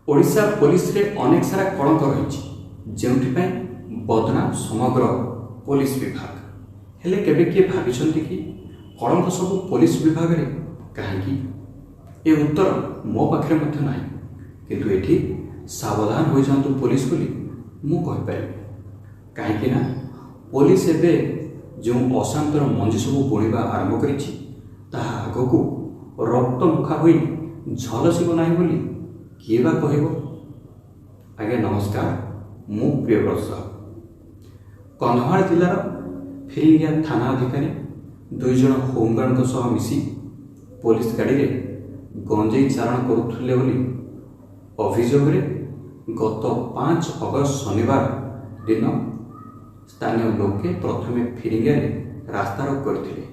ଓଡ଼ିଶା ପୋଲିସରେ ଅନେକ ସାରା କଳଙ୍କ ରହିଛି, ଯେଉଁଥିପାଇଁ ବଦନାମ ସମଗ୍ର ପୋଲିସ ବିଭାଗ। ହେଲେ କେବେ କିଏ ଭାବିଛନ୍ତି କି କଳଙ୍କ ସବୁ ପୋଲିସ ବିଭାଗରେ କାହିଁକି? ଏ ଉତ୍ତର ମୋ ପାଖରେ ମଧ୍ୟ ନାହିଁ, କିନ୍ତୁ ଏଠି ସାବଧାନ ହୋଇଯାଆନ୍ତୁ ପୋଲିସ ବୋଲି ମୁଁ କହିପାରିବି। କାହିଁକି ନା ପୋଲିସ ଏବେ ଯେଉଁ ଅଶାନ୍ତର ମଞ୍ଜି ସବୁ ବୁଣିବା ଆରମ୍ଭ କରିଛି, ତାହା ଆଗକୁ ରକ୍ତମୁଖା ହୋଇ ଝଲସିବ ନାହିଁ ବୋଲି କିଏ ବା କହିବ? ଆଜ୍ଞା ନମସ୍କାର, ମୁଁ ପ୍ରିୟବ୍ରତ ସାହୁ। କନ୍ଧମାଳ ଜିଲ୍ଲାର ଫିରିଙ୍ଗିଆ ଥାନା ଅଧିକାରୀ 2 ଜଣ ହୋମଗାର୍ଡଙ୍କ ସହ ମିଶି ପୋଲିସ ଗାଡ଼ିରେ ଗଞ୍ଜେଇ ଚାଲାଣ କରୁଥିଲେ ବୋଲି ଅଭିଯୋଗରେ ଗତ 5 ଅଗଷ୍ଟ ଶନିବାର ଦିନ ସ୍ଥାନୀୟ ଲୋକେ ପ୍ରଥମେ ଫିରିଙ୍ଗିଆରେ ରାସ୍ତାରୋକ କରିଥିଲେ।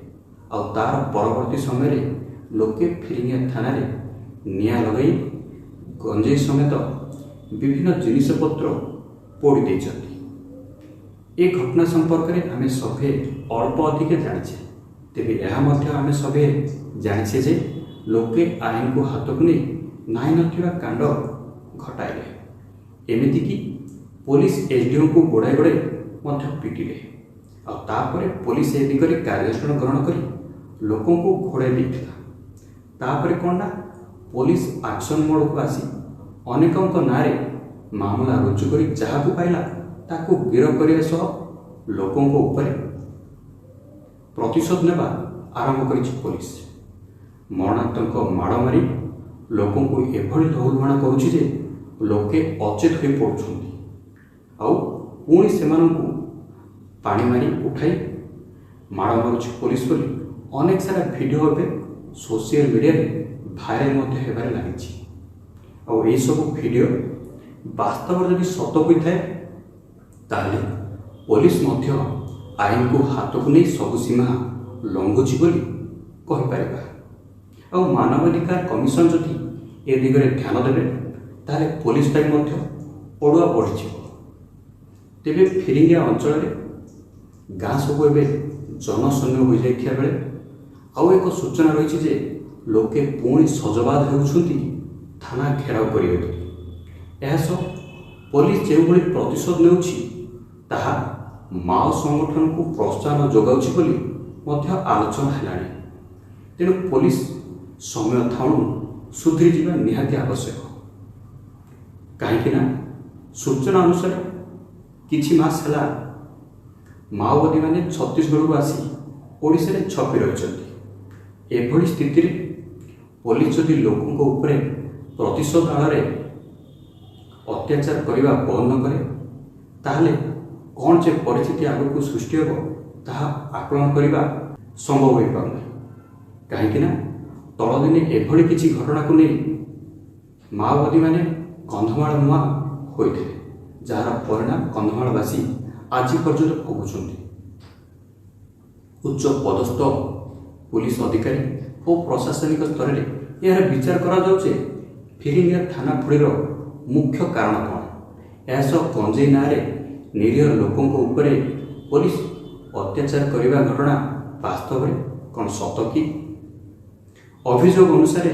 ଆଉ ତାର ପରବର୍ତ୍ତୀ ସମୟରେ ଲୋକେ ଫିରିଙ୍ଗିଆ ଥାନାରେ ନିଆଁ ଲଗାଇ ଗଞ୍ଜେଇ ସମେତ ବିଭିନ୍ନ ଜିନିଷପତ୍ର ପୋଡ଼ି ଦେଇଛନ୍ତି। ଏ ଘଟଣା ସମ୍ପର୍କରେ ଆମେ ସଭେ ଅଳ୍ପ ଅଧିକ ଜାଣିଛେ। ତେବେ ଏହା ମଧ୍ୟ ଆମେ ସଭେ ଜାଣିଛେ ଯେ ଲୋକେ ଆଇନକୁ ହାତକୁ ନେଇ ନାହିଁ ନଥିବା କାଣ୍ଡ ଘଟାଇଲେ। ଏମିତିକି ପୋଲିସ ଏସଡିଓଙ୍କୁ ଗୋଡ଼ାଇ ଗୋଡ଼ାଇ ମଧ୍ୟ ପିଟିଲେ। ଆଉ ତାପରେ ପୋଲିସ ଏ ଦିଗରେ କାର୍ଯ୍ୟାନୁଷ୍ଠାନ ଗ୍ରହଣ କରି ଲୋକଙ୍କୁ ଘୋଡ଼ାଇ ଦେଇଥିଲା। ତାପରେ କ'ଣ ନା ପୋଲିସ ଆକ୍ସନ୍ ମୋଡ଼କୁ ଆସି ଅନେକଙ୍କ ନାଁରେ ମାମଲା ରୁଜୁ କରି ଯାହାକୁ ପାଇଲା ତାକୁ ଗିରଫ କରିବା ସହ ଲୋକଙ୍କ ଉପରେ ପ୍ରତିଶୋଧ ନେବା ଆରମ୍ଭ କରିଛି ପୋଲିସ। ମରଣାନ୍ତକ ମାଡ଼ ମାରି ଲୋକଙ୍କୁ ଏଭଳି ଲହୁଲୁହାଣ କରୁଛି ଯେ ଲୋକେ ଅଚେତ ହୋଇ ପଡ଼ୁଛନ୍ତି। ଆଉ ପୁଣି ସେମାନଙ୍କୁ ପାଣି ମାରି ଉଠାଇ ମାଡ଼ ମାରୁଛି ପୋଲିସ ବୋଲି ଅନେକ ସାରା ଭିଡ଼ିଓ ଏବେ ସୋସିଆଲ ମିଡ଼ିଆରେ ଭାଇରାଲ ମଧ୍ୟ ହେବାରେ ଲାଗିଛି। ଆଉ ଏହିସବୁ ଭିଡ଼ିଓ ବାସ୍ତବରେ ଯଦି ସତ ହୋଇଥାଏ, ତାହେଲେ ପୋଲିସ ମଧ୍ୟ ଆଇନକୁ ହାତକୁ ନେଇ ସବୁ ସୀମା ଲଙ୍ଘୁଛି ବୋଲି କହିପାରିବା। ଆଉ ମାନବାଧିକାର କମିଶନ ଯଦି ଏ ଦିଗରେ ଧ୍ୟାନ ଦେବେ, ତାହେଲେ ପୋଲିସ ପାଇଁ ମଧ୍ୟ ଅଡ଼ୁଆ ବଢ଼ିଯିବ। ତେବେ ଫିରିଙ୍ଗିଆ ଅଞ୍ଚଳରେ ଗାଁ ସବୁ ଏବେ ଜନଶୂନ୍ୟ ହୋଇଯାଇଥିବା ବେଳେ ଆଉ ଏକ ସୂଚନା ରହିଛି ଯେ ଲୋକେ ପୁଣି ସଜବାଜ ହେଉଛନ୍ତି ଥାନା ଘେରାଉ କରିବେ ବୋଲି। ଏହା ସହ ପୋଲିସ ଯେଉଁଭଳି ପ୍ରତିଶୋଧ ନେଉଛି, ତାହା ମାଓ ସଂଗଠନକୁ ପ୍ରୋତ୍ସାହନ ଯୋଗାଉଛି ବୋଲି ମଧ୍ୟ ଆଲୋଚନା ହେଲାଣି। ତେଣୁ ପୋଲିସ ସମୟ ଥାଉଣୁ ସୁଧୁରିଯିବା ନିହାତି ଆବଶ୍ୟକ। କାହିଁକି ନା ସୂଚନା ଅନୁସାରେ କିଛି ମାସ ହେଲା ମାଓବାଦୀମାନେ ଛତିଶଗଡ଼ରୁ ଆସି ଓଡ଼ିଶାରେ ଛପି ରହିଛନ୍ତି। ଏଭଳି ସ୍ଥିତିରେ ପୋଲିସ ଯଦି ଲୋକଙ୍କ ଉପରେ ପ୍ରତିଶୋଧ ଆଳରେ ଅତ୍ୟାଚାର କରିବା ବନ୍ଦ ନ କରେ, ତାହେଲେ କ'ଣ ଯେ ପରିସ୍ଥିତି ଆଗକୁ ସୃଷ୍ଟି ହେବ ତାହା ଆକଳନ କରିବା ସମ୍ଭବ ହୋଇପାରୁନାହିଁ। କାହିଁକିନା ତଳଦିନେ ଏଭଳି କିଛି ଘଟଣାକୁ ନେଇ ମାଓବାଦୀମାନେ କନ୍ଧମାଳ ମୁହାଁ ହୋଇଥିଲେ, ଯାହାର ପରିଣାମ କନ୍ଧମାଳବାସୀ ଆଜି ପର୍ଯ୍ୟନ୍ତ ଭୋଗୁଛନ୍ତି। ଉଚ୍ଚ ପଦସ୍ଥ ପୋଲିସ ଅଧିକାରୀ ଓ ପ୍ରଶାସନିକ ସ୍ତରରେ ଏହାର ବିଚାର କରାଯାଉଛି ଫିରିଙ୍ଗିଆ ଥାନା ପୋଡ଼ିର ମୁଖ୍ୟ କାରଣ କ'ଣ? ଏହା ସହ ଗଞ୍ଜେଇ ନାଁରେ ନିରୀହ ଲୋକଙ୍କ ଉପରେ ପୋଲିସ ଅତ୍ୟାଚାର କରିବା ଘଟଣା ବାସ୍ତବରେ କ'ଣ ସତ କି? ଅଭିଯୋଗ ଅନୁସାରେ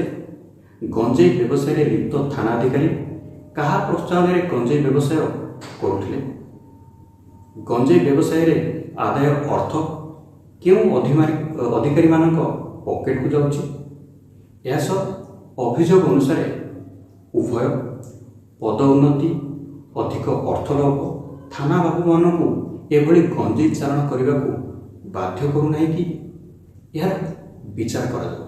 ଗଞ୍ଜେଇ ବ୍ୟବସାୟରେ ଲିପ୍ତ ଥାନା ଅଧିକାରୀ କାହା ପ୍ରୋତ୍ସାହନରେ ଗଞ୍ଜେଇ ବ୍ୟବସାୟ କରୁଥିଲେ? ଗଞ୍ଜେଇ ବ୍ୟବସାୟରେ ଆଦାୟ ଅର୍ଥ କେଉଁ ଅଧିକାରୀମାନଙ୍କ ପକେଟକୁ ଯାଉଛି? ଏହା ସହ ଅଭିଯୋଗ ଅନୁସାରେ ଉଭୟ ପଦ ଉନ୍ନତି, ଅଧିକ ଅର୍ଥ ଲୋଭ ଥାନା ବାବୁମାନଙ୍କୁ ଏଭଳି ଗଞ୍ଜେଇ ଚାଲାଣ କରିବାକୁ ବାଧ୍ୟ କରୁନାହିଁ କି? ଏହାର ବିଚାର କରାଯାଉ।